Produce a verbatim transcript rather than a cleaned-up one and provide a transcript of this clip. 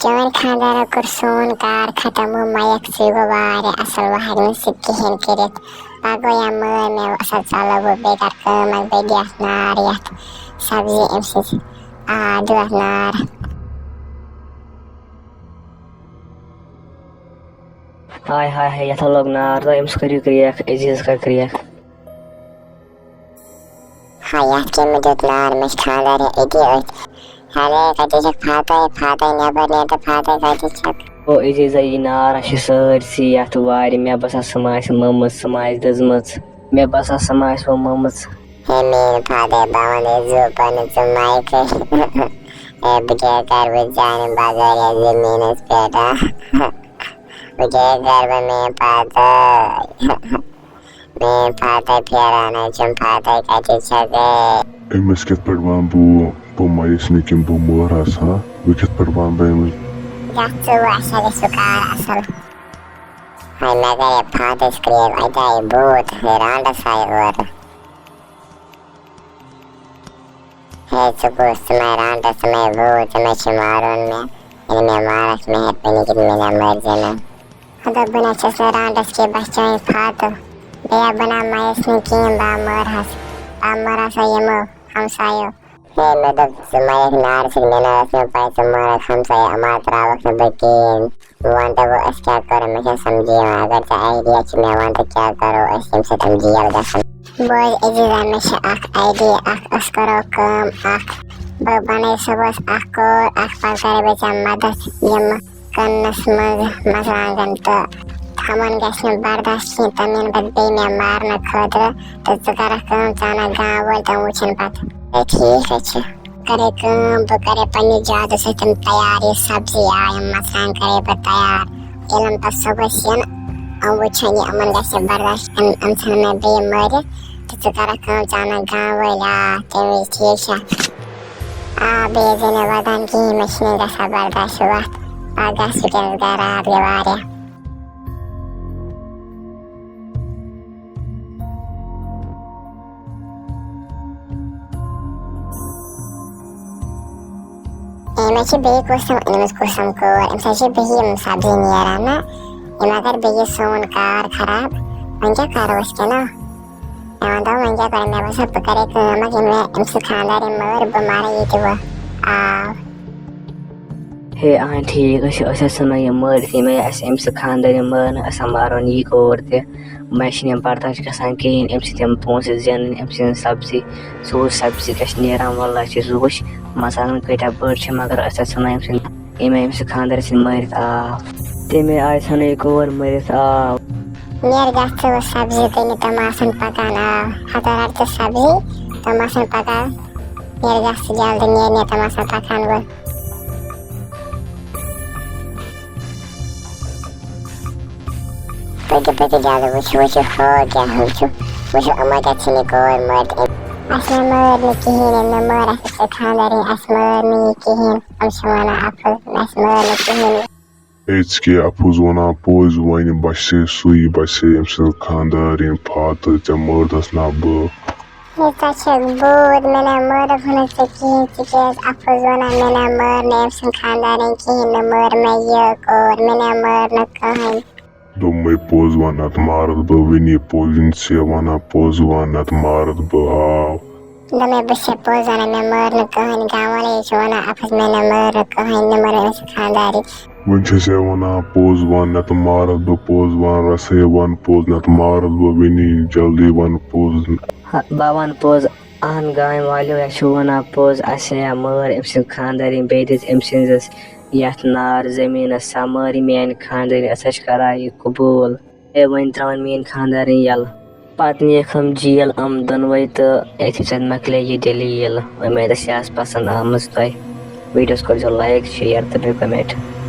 چٲنۍ خانٛدارن کوٚر سون کار ختم، وۄنۍ مہ یِکھ ژٕے، گوٚو واریاہ اصل، وۄنۍ ہٮ۪کہٕ نہٕ ژٕ کِہیٖنۍ کٔرِتھ۔ پگاہ یا مٲر مےٚ اصل، ژلو بہٕ بیٚیہِ کرٕ کٲم، اکھ بیٚیہِ دِتھ نار یتھ سبزی أمۍ سٕنٛز۔ آ، دِتھ نار۔ ہاے ہاے ہاے، یتھ ہا لوٚگ نار، تہٕ أمِس کٔرِو کرٛیکھ، عزیز کر کرٛیکھ۔ ہاے، یتھ کٔمۍ دیُت نار؟ مےٚ چھِ خانٛدارِنۍ أتی أتھۍ۔ ہیلے، کتہِ چھکھ؟ فاتح، فاتح، نٮ۪بر نیر تہٕ فاتح، کتہِ چھکھ؟ او عزیزا، یہِ نار ہا چھِ سٲرسٕے یتھ وارِ۔ مےٚ باسان، سۄ ما آسہِ مٔمٕژ، سۄ ما آسہِ دٔزمٕژ۔ مےٚ باسان، سۄ ما آسہِ وۄنۍ مٔمٕژ۔ ہے میٲنۍ فاتح، بہٕ ونے زُو پنُن ژٕ مایکے۔ ہے، بہٕ کیٛاہ کرٕ وۄنۍ چانہِ بغٲر یتھ زٔمیٖنس پٮ۪ٹھ، ہا؟ بہٕ کیٛاہ کرٕ وۄنۍ میٲنۍ فاتح؟ میٲنۍ فاتح پھیران حظ چھُم، فاتح کتہِ چھکھ؟ أمِس کِتھ پٲٹھۍ وَنہٕ بہٕ، بہٕ مَیَس نہٕ کِنہٕ بہٕ مٲرہَس، ہا؟ بہٕ کِتھ پٲٹھۍ وَنہٕ بہٕ أمِس؟ گژھ ژٕ وۄنۍ، اَسہِ گژھِ سُہ کار اَصٕل۔ وۄنۍ مےٚ گٔیے فاتحَس کرٛیک، اَتہِ آیہِ بھوٗت، ہے رانٛٹَس آیہِ اورٕ۔ ہے ژٕ کُس، ژٕ مَے رانٛٹَس، ژٕ مَے بھوٗت، ژٕ مَے چھِ مارُن مےٚ۔ ییٚلہِ مےٚ مارَکھ، مہربٲنی کٔرِتھ مےٚ نہ مٲرۍ زِ نہٕ۔ خۄدا، بہٕ نہ چھَس نہٕ رانٛٹَس کینٛہہ، بہٕ چھَس چٲنۍ فاتح۔ بیٚیہِ بہٕ نہ مَیَس نہٕ کِہیٖنۍ، بہٕ مٲرہَس، بہٕ مٲرہَس یِمو ہمسایو۔ ہے، مےٚ دوٚپ، ژٕ مَیَکھ نارٕ سۭتۍ، مےٚ نہ ٲس نہٕ پَے ژٕ مٲرَکھ ہمسایہِ اَما ترٛاوَکھ نہٕ بہٕ کِہیٖنۍ۔ وَن تہٕ وۄنۍ أسۍ کیٛاہ کَرو، مےٚ چھےٚ سَمجھی یِوان، اگر ژےٚ آیڈیا چھِ، مےٚ وَن تہٕ کیٛاہ کَرو أسۍ ییٚمہِ سۭتۍ یِم جیل گژھن۔ بوز عزیزا، مےٚ چھِ اَکھ آیڈیا اَکھ، أسۍ کَرو کٲم اَکھ، بہٕ بَنَے صُبحَس اَکھ کور اَکھ، پَتہٕ کَرَے بہٕ ژےٚ مَدَتھ یِم کٕننَس منٛز مَرژٕوانٛگَن تہٕ تِمَن گژھِ نہٕ برداش کِہیٖنۍ، تِم یِن پَتہٕ بیٚیہِ مےٚ مارنہٕ خٲطرٕ۔ تہٕ ژٕ کَرَکھ کٲم، ژٕ اَنَکھ گام وٲلۍ، تِم وٕچھَن پَتہٕ۔ ہے، ٹھیٖک حظ چھِ۔ کَرَے کٲم، بہٕ کَرَے پنٛنہِ جادٕ سۭتۍ تیار یہِ سبزی، آ، یِم مَرژٕوانٛگَن کَرَے بہٕ تیار۔ ییٚلہِ یِم پَتہٕ صُبحَس یِن، یِم وٕچھَن یہِ، یِمَن گژھِ برداش، یِم، یِم ژھٕنَن مےٚ بیٚیہِ مٲرِتھ۔ تہٕ ژٕ کَرَکھ کٲم، ژٕ اَنَکھ گام وٲلۍ، آ، تَمہِ وِزِ، ٹھیٖک چھا؟ آ، بیٚیہِ ٲسۍ زِ نہٕ وَدان کِہیٖنۍ، مےٚ چھِنہٕ گژھان برداش وَتھ۔ پَگاہ چھُ وٕنکیٚنَس گَرٕ راتھ گٔے واریاہ۔ أمِس چھِ بیٚیہِ کُس تام أنمٕژ، کُس تام کور، أمِس حظ چھِ بیٚیہِ یِم سبزی نیران نہ، أمۍ اگر بیٚیہِ سون کار خراب، وۄنۍ کیٛاہ کَرو أسۍ کِنہٕ؟ مےٚ وَنتو وۄنۍ کیٛاہ کَرٕ، مےٚ باسان بہٕ کَرے کٲم اَکھ، ییٚلہِ مےٚ أمۍ سٕنٛز خانٛدارِنۍ مٲر، بہٕ مَرٕ ییٚتہِ وۄنۍ۔ آو۔ ہے، اہن ٹھیٖک، أسۍ، أسۍ ہسا ژھٕنو یہِ مٲرِتھ، ییٚمہِ آیہِ اَسہِ أمۍ سٕنٛز خانٛدارِنۍ مٲر نہٕ، أسۍ ہا مارون یہِ کور تہِ۔ مےٚ چھِنہٕ یِم برداش گژھان کِہیٖنۍ، أمۍ سٕنٛدۍ یِم پونٛسہٕ زینٕنۍ، أمۍ سٕنٛز سبزی، سُہ وٕچھ سبزی کَتہِ چھِ نیران، وَللہ چھِ سُہ وٕچھ، مَرژٕوانٛگَن کۭتیٛاہ بٔڑۍ چھِ، مگر أسۍ ہا ژھٕنو أمۍ سٕنٛدۍ، ییٚمہِ آیہِ أمۍ سٕنٛز خانٛدارِنۍ مٲرِتھ آو۔ تَمے آیہِ ژھٕنو یہِ کور مٲرِتھ آو۔ نیر گژھ ژٕ وۄنۍ سبزی کٕنہِ، تِم آسَن پَکان، آو۔ ہَتہٕ رَٹہِ ژٕ سبزی، تِم آسَن پَکان۔ نیر گژھ ژٕ جلدی، نیر، نیر، تِم آسَن پَکان وۄنۍ۔ پٔکِو، پٔکِو جلدی، وٕچھِو، وٕچھِو، ہو کیٛاہ ہُہ چھُ۔ وٕچھِو، یِمو کیٛاہ ژھٕنہِ کورِ مٲرِتھ۔ اَسہِ نہ مٲر نہٕ کِہیٖنۍ، مےٚ مٲر اَسہِ سۭتۍ خانٛدارِنۍ، اَسہِ مٲر نہٕ یہِ کِہیٖنۍ۔ یِم چھِ وَنان اَپُز، اَسہِ مٲر نہٕ کِہیٖنۍ۔ ہے، ژٕ کیٛاہ اَپُز وَنان؟ پوٚز وَنہِ، بَسے سُے، بَسے أمۍ سٕنٛز خانٛدارِنۍ فاتح، ژےٚ مٲرتھَس نا بہٕ۔ ہے، ژےٚ چھَکھ بوٗد، مےٚ نا مٲرٕکھ نہٕ ژےٚ کِہیٖنۍ، ژٕ کیٛازِ اَپُز وَنان؟ مےٚ نا مٲر نہٕ أمۍ سٕنٛز خانٛدارِنۍ کِہیٖنۍ، نہ مٲر مےٚ یہِ کور، مےٚ نا مٲر نہٕ کٕہٕنۍ۔ دوٚپمَے پوٚز وَن، نَتہٕ مارَتھ بہٕ وٕنی، پوٚز یِن ژےٚ وَنان، پوٚز وَن، نَتہٕ مارَتھ بہٕ، آو۔ دوٚپمَے بہٕ چھَسے پوٚز وَنان، مےٚ مٲر نہٕ کٕہٕنۍ، گامہٕ وٲلۍ چھِ وَنان اَپُز مےٚ نا مٲر نہٕ کٕہٕنۍ، نہ مٲر أمۍ سٕنٛز خانٛدارِنۍ۔ وۄنۍ چھَسے وَنان پوٚز وَن، نَتہٕ مارَتھ بہٕ، پوٚز وَن، رَسَے وَن پوٚز، نَتہٕ مارَتھ بہٕ وٕنی، جلدی وَن پوٚز۔ ہا، بہٕ وَنہٕ پوٚز، اَہَن گامہٕ والیو، اَسہِ چھُ وَنان پوٚز، اَسہِ یا مٲر أمۍ سٕنٛز خانٛدارِنۍ، بیٚیہِ دِژ أمۍ سٕنٛزَس یَتھ نار زٔمیٖنَس سا مٲرِتھ میٛانہِ خانٛدارِنۍ، أسۍ حظ چھِ کَران یہِ قبوٗل۔ ہے، وۄنۍ ترٛاوَن میٛٲنۍ خانٛدارِنۍ یَلہٕ۔ پَتہٕ نِیَکھ یِم جیل یِم دۄنوَے تہٕ أتھی سۭتۍ مۄکلے یہِ دٔلیٖل۔ اُمید چھِ آسہِ پَسنٛد آمٕژ تۄہہِ۔ ویٖڈیوَس کٔرۍزیو like، share تہٕ بیٚیہِ comment۔